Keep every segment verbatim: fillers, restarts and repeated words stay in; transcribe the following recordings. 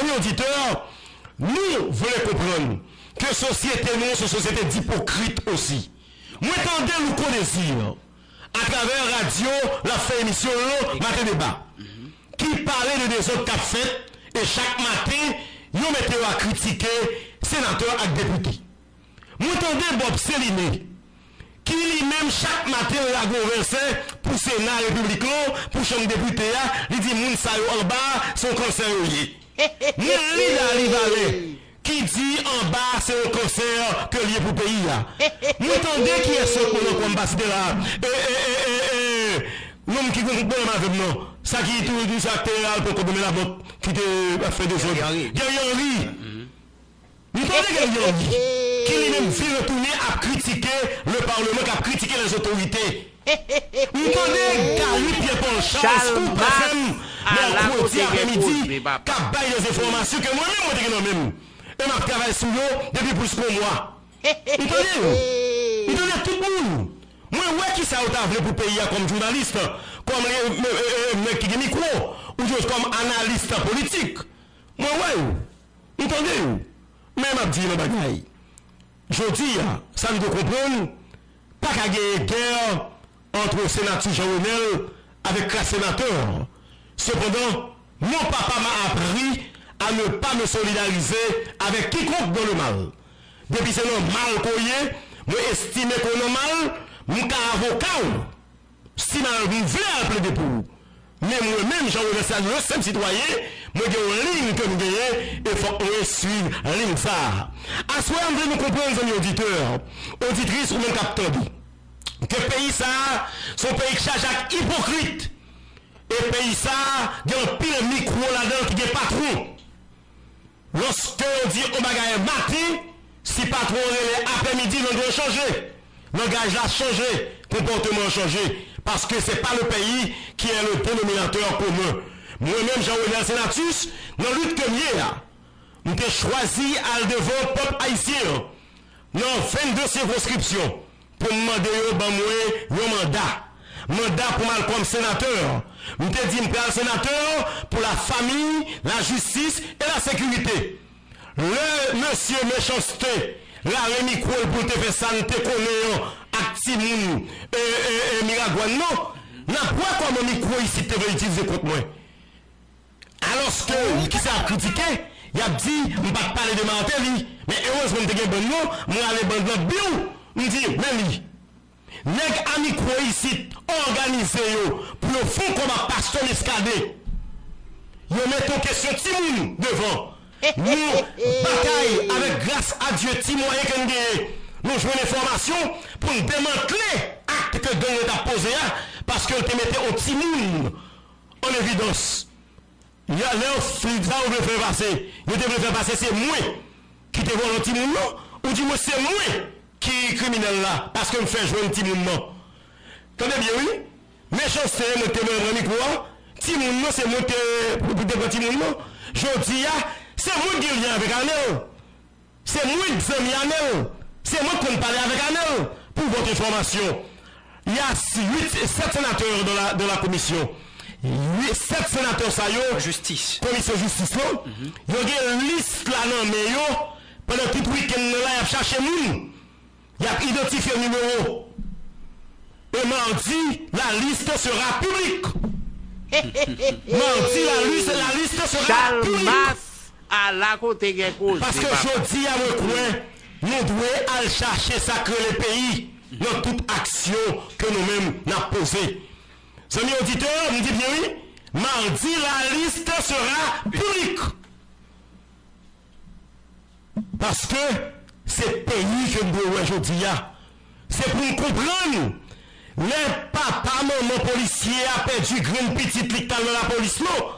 Zanmi oditè, nou vle konprann ke sosyete nou se yon sosyete dipokrit osi. Mwen tande Louko Désir atravè radyo, l ap fè emisyon l lan, Maten Deba, ki pale de dezòd k ap fèt, e chak maten, yo mete yo a kritike senatè ak depite. Mwen tande Bob Céliné, ki li menm chak maten l lage yon vèsè pou Sena repiblik lan, pou chanm depite a, li di moun sa yo anba a, se yon kansè yo ye. Mwen li Dali Valè, ki di anba a se yon kansè ke l ye pou peyi a. Mwen tande kiyès lòt moun ankò m pa site la. E, e, e, e, e, nonm ki gen pwoblèm avè m nan. Sa ki tou, tou sa te al pran kòb nan men labank, ki te ap fè dezòd. Guerrier Henry. Guerrier Henry. M tande Guerrier Henry, ki li menm vire tounen ap kritike le Parlement, k ap kritike les autorités. M tande Galy Pierre Paul Charles tou pafèm mèkredi aprèmidi k ap bay de enfòmasyon ke mwen menm mwen te gen nan men m. E m ap travay sou yo depi plis ke yon mwa. M tande yo. M tande tout moun. Mwen wè kisa yo ta vle pou peyi a kòm jounalis, kòm le, e, e, e, nèg ki gen mikwo, oubyen kòm analis politik. Mwen wè yo. M tande yo. Men m ap di yon bagay. Jodi a, sa n dwe konprann, pa ka genyen gè ant senatè Jean Renel avèk klas senatè. Sepandan, mon papa m'a appris à ne pas me solidariser avec quiconque dans le mal. Depi se nan mal ke w ye, mwen estime ke w nan mal, m ka avoka w. Si m al, m vle al plede pou ou. Men mwen menm, Jean Renel Salulo, senp sitwayen, mwen gen yon liy ke m genyen, e fòk mwen swiv liy sa a. Aswè a, m vle nou konprann, zanmi oditè, oditris, ou menm k ap tande, ke peyi sa a, se yon peyi k chaje ak ipokrit. E peyi sa a, gen anpil mikwo ladan l ki gen patwon. Lòske yo di yon bagay maten, si patwon an rele aprèmidi, lang lan chanje. Langaj la chanje, konpòteman an chanje. Paske se pa le pays qui est le dénominateur commun. Mwen menm, Jean Renel Senatus, nan lit ke m ye a, m te chwazi al devan pèp ayisyen an nan vennde sikonskripsyon pou m mande yo ban mwen yon manda. Manda pou m al kòm senatè. M te di m pral senatè pou la famille, la justice et la sécurité. Lè mesye Mechanste lare mikwo l pou l te fè sa n te konnen an ak timoun, e, e, e, Miragwàn nan, n ap wè kòman mikwo isit te vle itilize kont mwen. Alòske, kisa y ap kritike? Y ap di, m pa t pale de Martelly. Men erezman m te gen bann nan, mwen ale bann nan biw, m di, men li. Nèg a mikwo isit òganize yo pou yo fon kòb ak pastè Muscadin. Yo mete yon kesyon timoun devan. Nou batay avèk gras a Dye ti mwayen ke n genyen. Nou jwenn enfòmasyon pou n demantle akt ke gang yo t ap poze a, paske l te mete yon timoun an evidans. Ya, lè yo fin sa yo vle fè pase, yo te vle fè pase se mwen ki te vòlè timoun nan, oudimwen se mwen ki kriminèl la, paske m fè jwenn timoun nan. Tande byen wi, Mechanste mwen te mwen pran mikwo a, timoun nan se mwen te, pou te pran timoun nan. Jodi a, se mwen ki gen lyen avèk Anèl. Se mwen k zanmi Anèl. Se mwen k konn pale avèk Anèl. Pour votre information, il y a huit, sept sénateurs dans la, dans la commission. Huit, sept sénateurs sa yo, komisyon jistis lan, yo gen lis la nan men yo. Pandan tout wikenn nan la, y ap chache moun. Y ap idantifye nimewo. Et mardi, la liste sera publique. Mardi, la liste, la liste sera publique. Chalmas, ala kote gen koze, papa. Paske jodi a, mwen kwè, nou dwe al chache sa k rele peyi nan tout aksyon ke nou menm n ap poze. Zanmi oditè, m di byen wi, mardi, la liste sera publique. Paske se peyi ke n dwe wè jodi a. Se pou n konprann, lè papa, manman polisye a pèdi grenn pitit li k t al nan lapolis lan,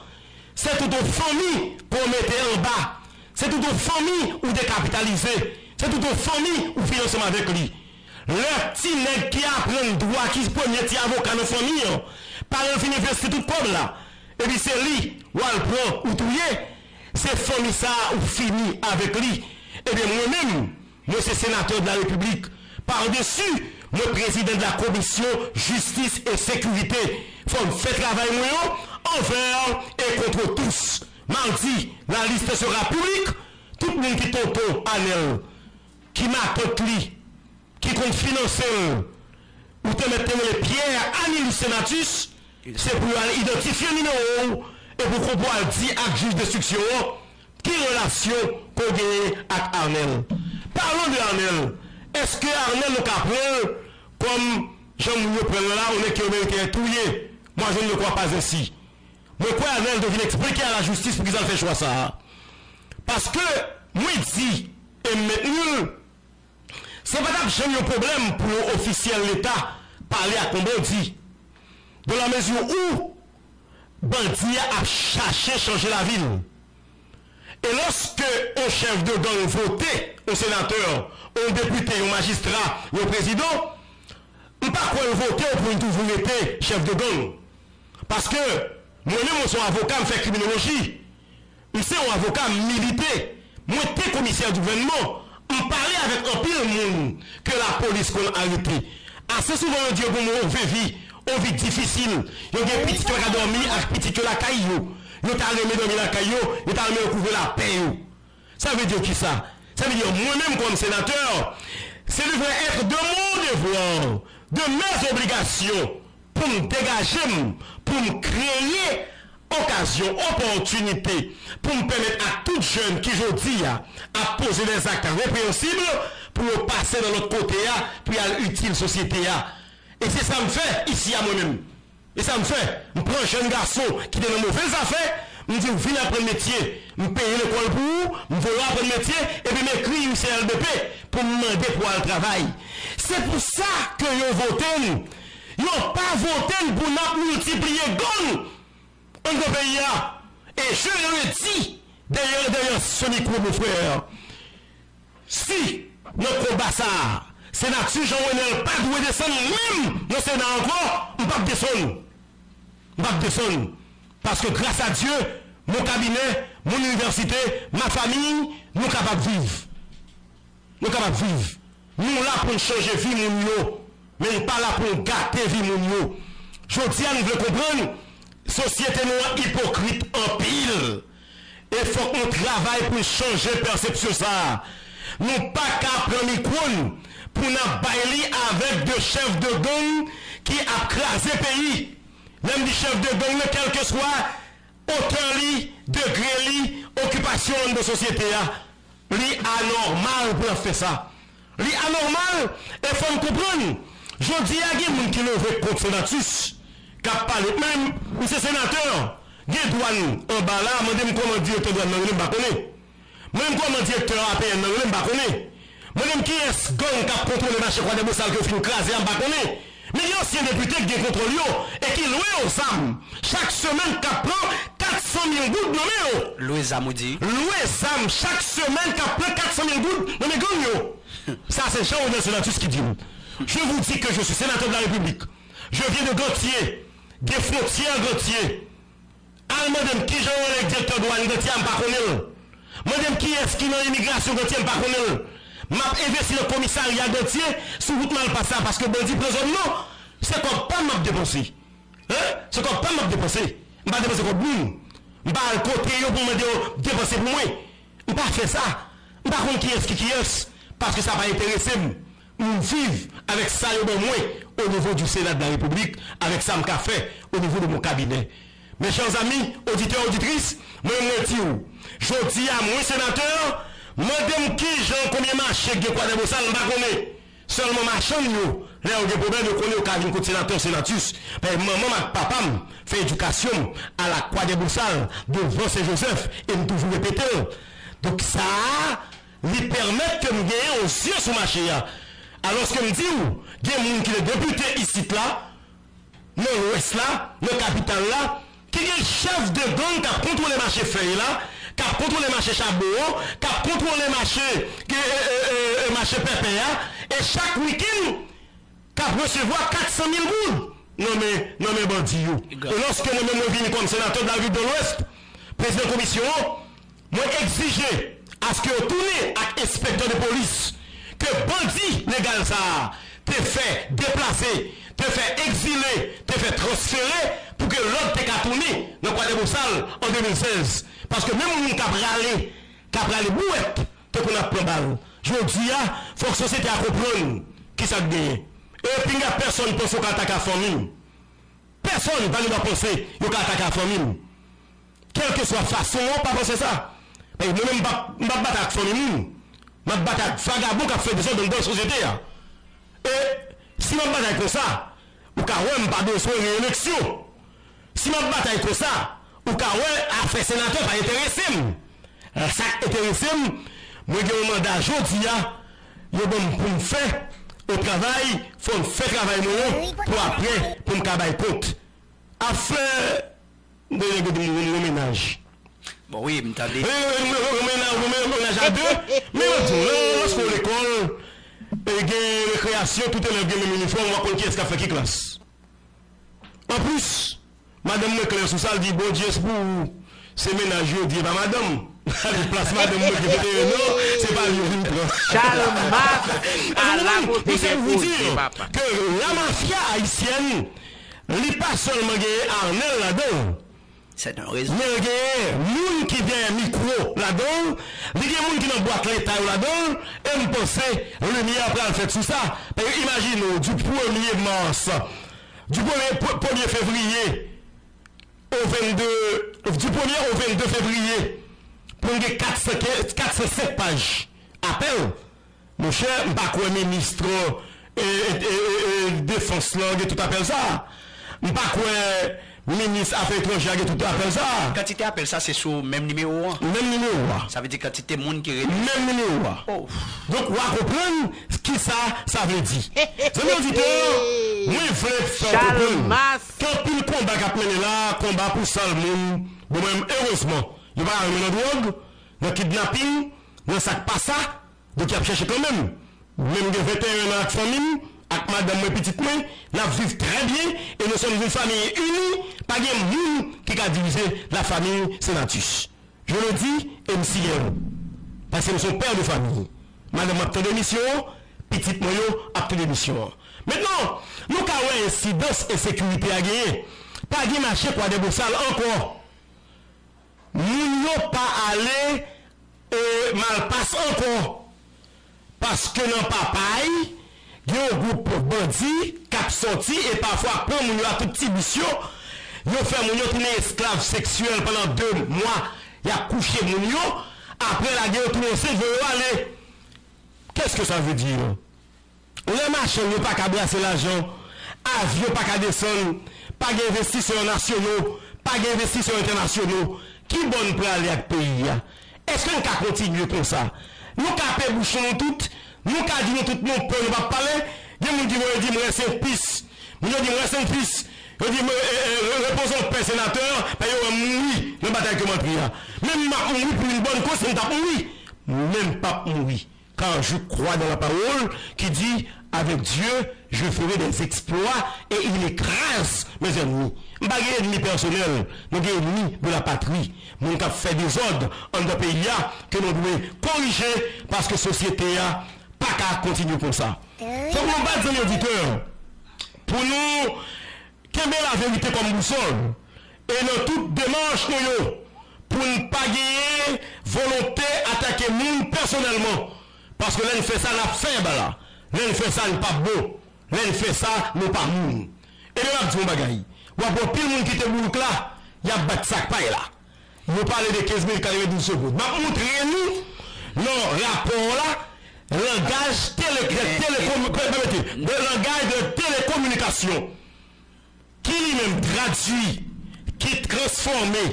se tout yon fanmi pou w mete anba. Se tout yon fanmi ou dekapitalize. Se tout yon fanmi ou fini ansanm avèk li. Lè ti nèg ki aprann dwa, ki premye ti avoka nan fanmi an, paran l fin envesti tout kòb la, epi se li w al pran, ou touye, se fanmi sa a ou fini avèk li. Ebyen, mwen menm, mwen se senatè de la Repiblik. Padesi, mwen prezidan de la komisyon jistis e sekirite. Fò m fè travay mwen an anvè e kont tous. Mardi, la liste sera publique. Tout moun ki tonton Arnel, ki matant li, ki konn finanse l, ou te mèt te rele Pierre Anilus Senatus, se pou yo al idantifye nimewo w e pou konpwa al di ak jij denstriksyon an ki relasyon ke w genyen ak Arnel. Parlons de Arnel. Èske Arnel nou ka pran l kòm jan moun yo pran l la, yon nèg ke yo merite touye? Moi, je ne le crois pas ainsi. Mwen kwè Arnel te vin eksplike a lajistis poukisa l fè chwa sa a. Paske mwen di e m mentni l, se pa t ap janm yon pwoblèm pou yon ofisyèl Leta pale ak yon bandi, dans la mesure où bandi a ap chache chanje lavi l. E lòske yon chèf de gang vote yon senatè, yon depite, yon majistra, yon prezidan, m pa kwè l vote w pou l toujou rete chèf de gang. Paske mwen menm, mwen se yon avoka, m fè kriminoloji. M se yon avoka, m milite. Mwen te komisè di gouvènman. M pale avèk anpil moun ke lapolis konn arete. Ase souvan, yo di yo gen yon move vi, yon vi difisil. Yo gen pitit yo pa ka dòmi ak pitit yo lakay yo. Yo ta renmen dòmi lakay yo, yo ta renmen yo kouvri lapè yo. Sa vle di kisa? Sa vle di, mwen menm kòm senatè, ce devrait être de mon devoir, de mes obligations, pou m degaje m, pou m kreye okazyon, opòtinite, pou m pèmèt ak tout jèn ki jodi a ap poze des actes répréhensibles pou yo pase nan lòt kote a, pou y al itil sosyete a. E se sa m fè isi a mwen menm. E sa m fè? M pran jèn gason ki te nan move zafè, m di w vin aprann metye. M peye lekòl pou ou, m voye w aprann metye, epi m ekri yon C L B P pou m mande pou al travay. Se pou sa ke yo vote n. Yo pa vote n pou n ap miltipliye gang anndan peyi a. E je le redis, dèyè, dèyè se mikwo, mon frè. Si nan konba sa a, Senatè Jean Renel pa dwe desann menm nan Sena ankò, m p ap desann. M p ap desann. Paske gras a Dye, mon kabinè, mon inivèsite, ma famille, nou kapab viv. Nou kapab viv. Nou la pou n chanje vi moun yo, men n pa la pou n gate vi moun yo. Jodi a, nou vle konprann, sosyete nou an ipokrit anpil. E fòk nou travay pou n chanje pèsepsyon sa a. Nou pa ka pran mikwo n pou n ap bay li avèk de chèf de gang ki ap kraze peyi. Lè m di chèf de gang nan, kèlkeswa otè li, degre li, okipasyon anndan sosyete a, li anòmal pou l ap fè sa. Li anòmal, e fò n konprann. Jodi a, gen moun ki leve kont Senatus, k ap pale. Men, misye senatè, gen dwa n anba la, mande m kòman direktè dwàn nan rele, m pa konnen. Mande m kòman direktè A P N nan rele, m pa konnen. Mande m kiyès gang k ap kontwole mache Kwadèbosal ke yo fin kraze a, m pa konnen. Men gen ansyen depite ki gen kontwòl yo e ki lwe yo zam chak semèn k ap pran kat san mil goud nan men yo. Lwe zam, ou di? Lwe zam chak semèn k ap pran kat san mil goud nan men gang yo. Sa se Jean Renel Senatus ki di m. Je vous dis que je suis sénateur de la République. Je viens de Gantye. Gen fwontyè Gantye. Al mande m kijan yo rele direktè dwàn Gantye a, m pa konnen l. Mande m kiyès ki nan imigrasyon Gantye, m pa konnen l. M ap envesti nan komisarya Gantye sou wout Malpas la, paske bandi pran zòn nan. Se kòb pa m m ap depanse. Hein? Se kòb pa m m ap depanse. M pa depanse kòb moun. M pa al kote yo pou m mande yo depanse pou mwen. M pa fè sa. M pa konn kiyès ki kiyès, paske sa pa enterese m. M viv avèk sa yo ban mwen au niveau du Sénat de la République, avèk sa m ka fè au niveau de mon cabinet. Mes chers amis, auditeurs, auditrices, mwen, mwen di w, jodi a, mwen senatè, mande m kijan, konbyen mache k gen Kwadèbosal, m pa konnen. Sèlman machann yo, lè yo gen pwoblèm, yo konnen yo ka vin kot senatè, Senatus. Paske manman m ak papa m fè edikasyon m a la Kwadèbosal, devan Sen Jozèf, e m toujou repete l. Donk sa a, li pèmèt ke m genyen yon zye sou mache a. Alòske m di w, gen moun ki te depite isit la, nan Lwès la, nan kapital la, ki gen chèf de gang k ap kontwole mache fèy la, k ap kontwole mache chabon an, k ap kontwole mache, e, e, e, e, e, mache pèpè a, e chak wikenn, k ap resevwa kat san mil goud nan men, nan men bandi yo. E lòske mwen menm mwen vini kòm senatè de la République de l'Ouest, prezidan komisyon an, mwen egzije aske yo tounen ak enspektè de polis ke bandi legal sa a te fè deplase, te fè egzile, te fè transfere pou ke lòd te ka tounen nan Kwadèbosal an de mil sèz. Paske menm moun k ap rale, k ap rale bouwèt, te konn ap pran bal. Jodi a, fòk sosyete a konprann kisa k genyen. E pinga pèsonn panse yo ka atake a fanmi m. Pèsonn pa gen dwa panse yo ka atake a fanmi m. Kèlkeswa fason an, pa panse sa. Paske mwen menm, m p ap, m p ap batay ak fanmi moun. M ap batay ak vagabon k ap fè dezòd anndan sosyete a. E si m ap batay konsa, ou ka wè m pa bezwen reyeleksyon. Si m ap batay konsa, ou ka wè afè senatè pa enterese m. Sa k enterese m, mwen gen yon manda jodi a, yo ban m pou m fè yon travay, fò m fè travay mwen an pou apre, pou m ka bay kont. Afè, m te gen kote m yon mennaj. Bon, wi, m tande. Yon mennaj, yon mennaj a de. Men mwen di w, lè, lòske w lekòl, e gen rekreyasyon, tout elèv gen menm inifòm, w ap konn kiyès k ap fè ki klas. Anplis, madanm mwen klè sou sa, l di, Bondye, se pou ou, se mennaj yo di, e pa madanm. Plas madanm mwen ki venteyen an, se pa li yo vin pran. Chalmas, ala kote gen koze, papa. Ke la mafya ayisyèn, li pa sèlman genyen Arnel ladan l. Men l genyen moun ki dèyè mikwo ladan l, li gen moun ki nan bwat leta yo ladan l, e m panse limyè pral fèt sou sa. Paske imajine w, du premye mas, du premye, pre-, premye fevriye, au vingt-deux, du premier au vingt-deux février, pou n gen kat san kenz, kat san senk paj apèl. Monchè, m pa kwè minis, e, e, e, e, e, defans lan gen tout apèl sa. M pa kwè minis afè etranjè a gen tout apèl sa. Kantite apèl sa, se sou menm nimewo an? Menm nimewo a. Sa vle di kantite moun ki rele? Menm nimewo a. Oh. Donk, w a konprann kisa sa vle di. Zanmi oditè, mwen vle fè w konprann. Gen anpil konba k ap mennen la, konba pou sal moun. Bon, mwen, erezman, yo pa renmen nan dwòg, nan kidnaping, nan sa k pa sa, donk y ap chèche kanmenm. Men m gen venteyen an ak fanmi m, ak madanm mwen, pitit mwen, n ap viv trè byen, e nou sòm yon fanmi ini, pa gen moun ki ka divize la famille Senatus. Je le dis, e m siyen l. Paske m se yon pè de fanmi. Madanm mwen ap tande emisyon an, pitit mwen yo ap tande emisyon an. Mentnan, nou ka wè ensidans ensekirite a genyen. Pa gen mache Kwadèbosal ankò. Moun yo pa ale, e, Malpas ankò. Paske nan Papay, gen yon gwoup bandi k ap sòti e pafwa pran moun yo ak tout ti bis yo. Yo fè moun yo tounen esklav seksyèl pandan de mwa. Y ap kouche moun yo. Apre lage yo tou ansent, voye yo ale. Qu'est-ce que ça veut dire? Lè machann yo pa ka brase lajan, avyon pa ka desann, pa gen envestisè nasyono, pa gen envestisè entènasyonal, ki bò n prale ak peyi a? Èske n ka kontinye konsa? Nou ka pe bouch nou tout, nou ka di nou tout nou pè, nou p ap pale. Gen moun ki voye di m rest in peace. Moun yo di m rest in peace. Yo di m, e, e, e, repose en paix, sénateur, paske yo wè m mouri nan batay ke m antre a. Men m ap mouri pou yon bòn koz, m t ap mouri. Men m p ap mouri. Car je crois dans la parole qui dit, avec Dieu, je ferai des exploits et il écrase mes ennemis. M pa gen enmi pèsonèl, nou gen enmi de la patrie. Moun k ap fè dezòd anndan peyi a, ke nou dwe korije, paske sosyete a pa ka kontinye konsa. Fòk nou bat zanmi oditè, pou nou kenbe laverite kòm bousòl, e nan tout demach nou yo, pou n pa genyen volonte atake moun pèsonèlman, paske lè n fè sa, n ap fèb la, lè n fè sa, n p ap bon, lè n fè sa, nou pa moun. Ebyen, m ap di w yon bagay, w ap wè anpil moun kite bourik la, y ap bat sa k pa y la. Yo pale de kenz minit katrevendouz segonn. M ap montre nou nan rapò la, langaj tele-, telekomi-, pèmete, de langaj de telekominikasyon, ki li menm tradui, ki transfòme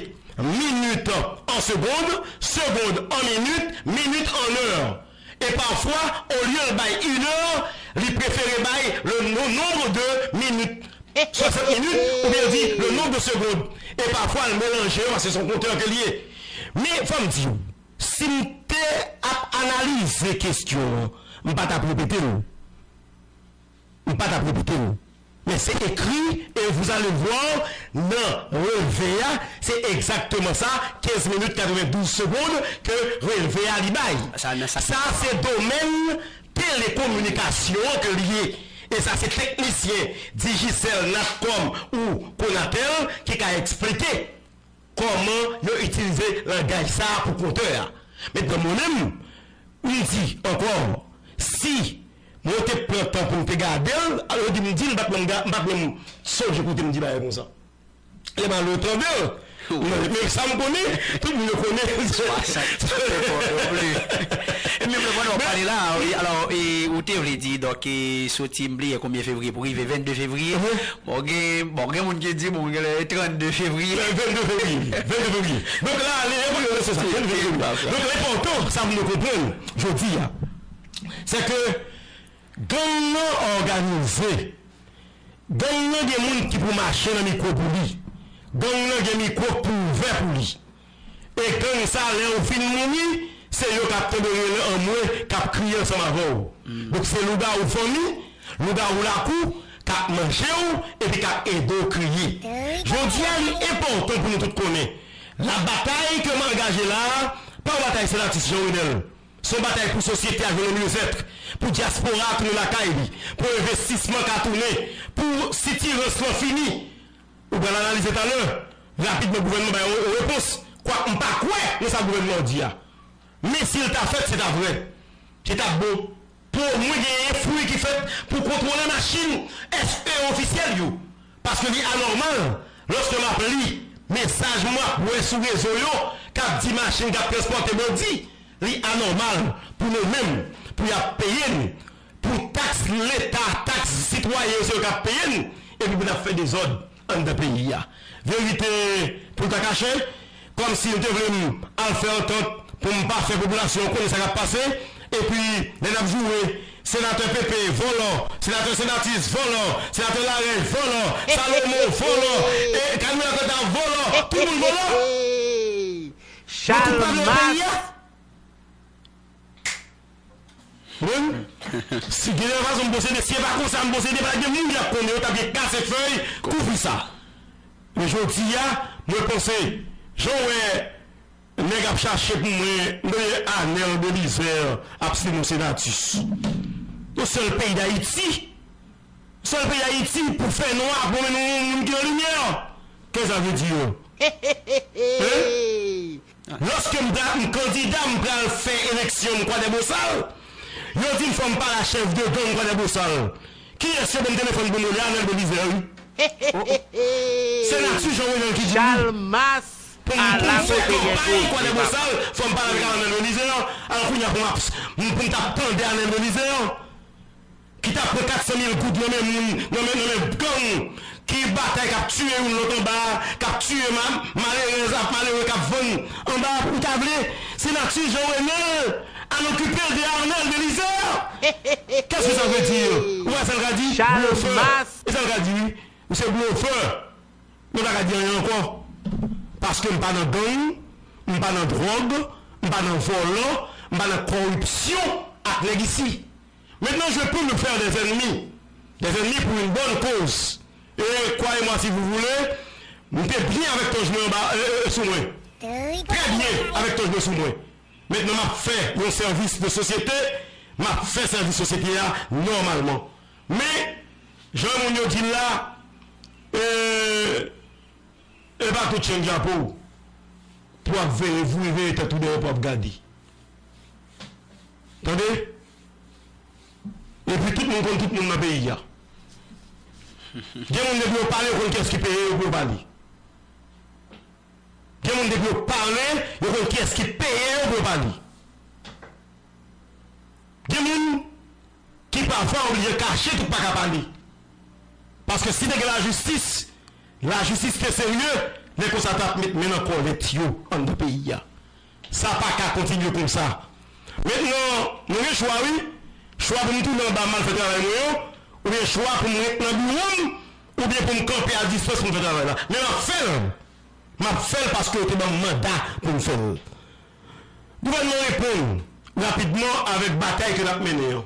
minit an segond, segond an minit, minit an è. E pafwa, olye l bay inè, li prefere bay le no-, nombre de minutes, soixante minutes, oubyen l di le nombre de secondes. E pafwa, l melanje yo, paske se yon kontè ke l ye. Men, fò m di w, si m te ap analize kesyon an, m pa t ap repete l. M pa t ap repete l. Men se ekri, e vous allez voir, nan relve a, se egzakteman sa, kenz minit katrevendouz segonn ke relve a li bay. Sa, nan sa. Sa se domèn telekominikasyon an ke l ye. E sa se teknisyen Digicel, Natcom ou Conatel ki ka eksplike. kòman yo itilize langaj sa a pou kontè a. Mentnan, mwen menm, m di ankò, si mwen te pran tan pou m te gade l, alò di m di l, m pa t menm ga-, m pa t menm sonje kote m di bagay konsa. Lè m ale tande l, men, men sa m konnen, tout moun yo konnen. Swasant, se pa non pli. E menm lè pandan w ap pale la, e, alò, e, ou te vle di, donk, e, soti, m bliye konbyen fevriye pou rive vennde fevriye. Bon, gen, bon, gen moun ki di, bon, genlè trannde fevriye. Vennde fevriye. Vennde fevriye. Donk la, li enpòtan, se sa. Vennde fevriye. Donk, li enpòtan, sa pou nou konprann jodi a, se ke gang nan òganize. Gang nan gen moun ki pou mache nan mikwo pou li. Gang nan gen mikwo k pou ouvè pou li. E gang sa, lè yo fin mouri, se yo k ap tonbe rele anmwe, k ap kriye ansanm avè w. Donk, se lougawou fanmi, lougawou lakou, k ap manje w, epi k ap ede w kriye. Jodi a, li enpòtan pou nou tout konnen, labatay ke m angaje la a, pa yon batay Senatus Jean Renel. Se yon batay pou sosyete a jwenn yon myezèt, pou dyaspora a tounen lakay li, pou envestisman ka tounen, pou sitirans lan fini. Ou pral analize talè, rapidman gouvènman bay yon, yon repons. Kwak m pa kwè nan sa gouvènman an di a. Men si l ta fèt, se ta vrè. Se t ap bon. Pou omwen genyen fwi ki fèt pou kontwole machin S E ofisyèl yo. Paske li anòmal, lòske m ap li mesaj m ap wè sou rezo yo k ap di machin k ap transpòte bandi, li anòmal pou nou menm, pou y ap peye n, pou taks Leta, taks sitwayen yo, se yo k ap peye n, epi pou n ap fè dezòd anndan peyi a. Verite pou l ta kache, kòmsi yo te vle m al fè antant pou m pa fè popilasyon an konnen sa k ap pase, epi lè n ap joure, senatè Pepe, vòlò, senatè Senatus, vòlò, senatè Larèch, vòlò, Salomon, vòlò, e Camila Cotta, vòlò, tout moun vòlò. Yo tout pa vle peyi a. Konprann? Si gen yon fason m posede, si e pa konsa m posede, pa gen moun ki t ap konnen, yo t ap gen kase fèy, kouvri sa. Men jodi a, mwen panse, jan w wè nèg ap chache pou mwen, m tande Anel Belizaire ap site non Senatus. Yon sèl peyi Dayiti, sèl peyi Dayiti pou fè nwa, pou mennen yon moun ki nan limyè. Kè sa vle di yo? Hein? Lòske m pral, m kandida, m pral fè eleksyon m Kwadèbosal, yo di m fò m pale a chèf de gang Kwadèbosal. Kiyès yo ban m telefòn pou m rele? Anel Belizaire, wi. Senatus Jean Renel ki di m pou m, pou m fè kanpay Kwadèbosal, fò m pale avèk Anel Belizaire. Alò kounye a pou m ap, pou m t ap tande Anel Belizaire. Ki t ap pran kat san mil goud nan men moun, nan men, nan men gang ki batay, k ap tiye youn lòt anba a, k ap tiye ma-, malerèz ak malere k ap vann anba a, ou ta vle Senatus Jean Renel al okipe l de Anel Belizaire? Qu'est-ce que ça veut dire? Ou wè sa l ka di? Blofè. E sa l ka di, wi. Ou se blofè. Mwen pa ka di anyen ankò. Paske m pa nan gang, m pa nan dwòg, m pa nan vòlò, m pa nan kòripsyon ak nèg isi. Maintenant, je peux me faire des ennemis. Des ennemis pour une bonne cause. Et croyez-moi, si vous voulez, m te byen avèk tòj mwen anba, euh, euh, sou mwen. Trè byen avèk tòj mwen sou mwen. Mentnan, m ap fè yon sèvis de sosyete, m ap fè sèvis sosyete a nòmalman. Men, jan moun yo di l la, euh, e pa tout chen k jape w pou w ap veye, voure veye tèt ou dèyè pou w ap gade. Tande? Epi tout moun konn tout moun nan peyi a. Gen moun depi yo pale, yo konn kiyès ki peye yo pou yo pale. Gen moun depi yo pale, yo konn kiyès ki peye yo pou yo pale. Gen moun ki pafwa oblije kache tout pa ka pale. Paske si te gen lajistis, lajistis te serye, lè konsa t ap met men nan kòlèt yo anndan peyi a. Sa pa ka kontinye konsa. Mentnan, nou gen chwa, wi. Chwa pou m tounen anba m al fè travay mwen yo, oubyen chwa pou m ret nan biwo m, oubyen pou m kanpe a distans pou m fè travay la. Men m ap fè l. M ap fè l paske yo te ban m manda pou m fè l. Gouvènman reponn rapidman avèk batay ke n ap mennen an.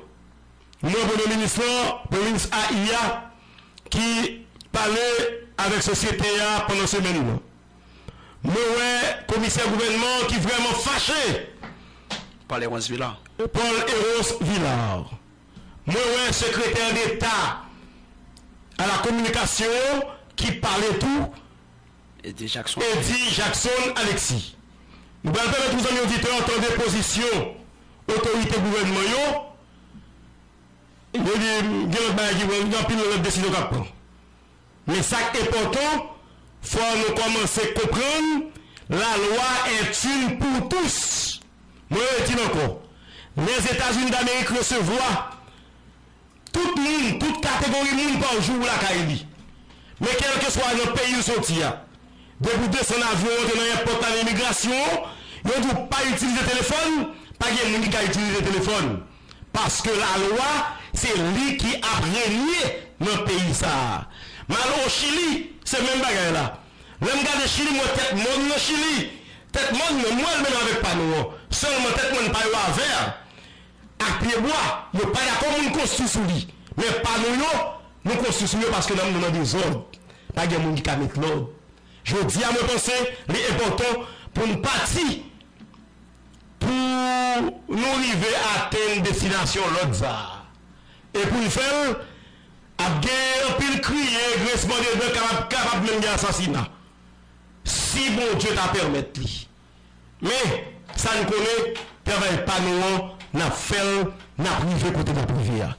M wè Premye Minis lan, Premye Minis A I a, ki pale avèk sosyete a pandan semèn nan. Mwen wè komisè gouvènman ki vrèman fache. Paul Hérose Villard. Paul Hérose Villard. Mwen wè sekretè deta a la kominikasyon ki pale tou. Eddy Jackson Alexis. Nou pral pèmèt nou zanmi oditè tande pozisyon otorite gouvènman yo. Yo di, gen lòt bagay ki pran, gen anpil lòt desizyon k ap pran. Men sa k enpòtan, fò nou kòmanse konprann la loi est une pour tous. Mwen redi l ankò. Lèzetazini Damerik resevwa tout moun, tout kategori moun pa jou lakay li. Men kèlkeswa nan peyi w soti a, depi w desann avyon w antre nan èpòt la nan imigrasyon, yo di w pa itilize telefòn, pa gen moun ki ka itilize telefòn. Paske lalwa, se li ki ap renye nan peyi sa a. M al o Chili, se menm bagay la. Lè m gade Chili, m wè tèt mòn nan Chili. Tèt mòn nan, m wè l menm avèk pano an. Sèlman tèt mòn pa yo a vè ak pyebwa, yo pa dakò moun konstwi sou li. Men pano yo, nou konstwi sou yo paske nanm nou nan dezòd. Pa gen moun ki ka met lòd. Jodi a, mwen panse li enpòtan pou n pati pou nou rive atenn destinasyon lòd sa a. E pou n fè l, ap gen anpil kriye, grinsman de dan, kapab, kapab menm gen asasina. Si Bondye ta pèmèt li. Men, sa n konnen, travay pa nou an, n ap fè l, n ap rive kote n ap rive a.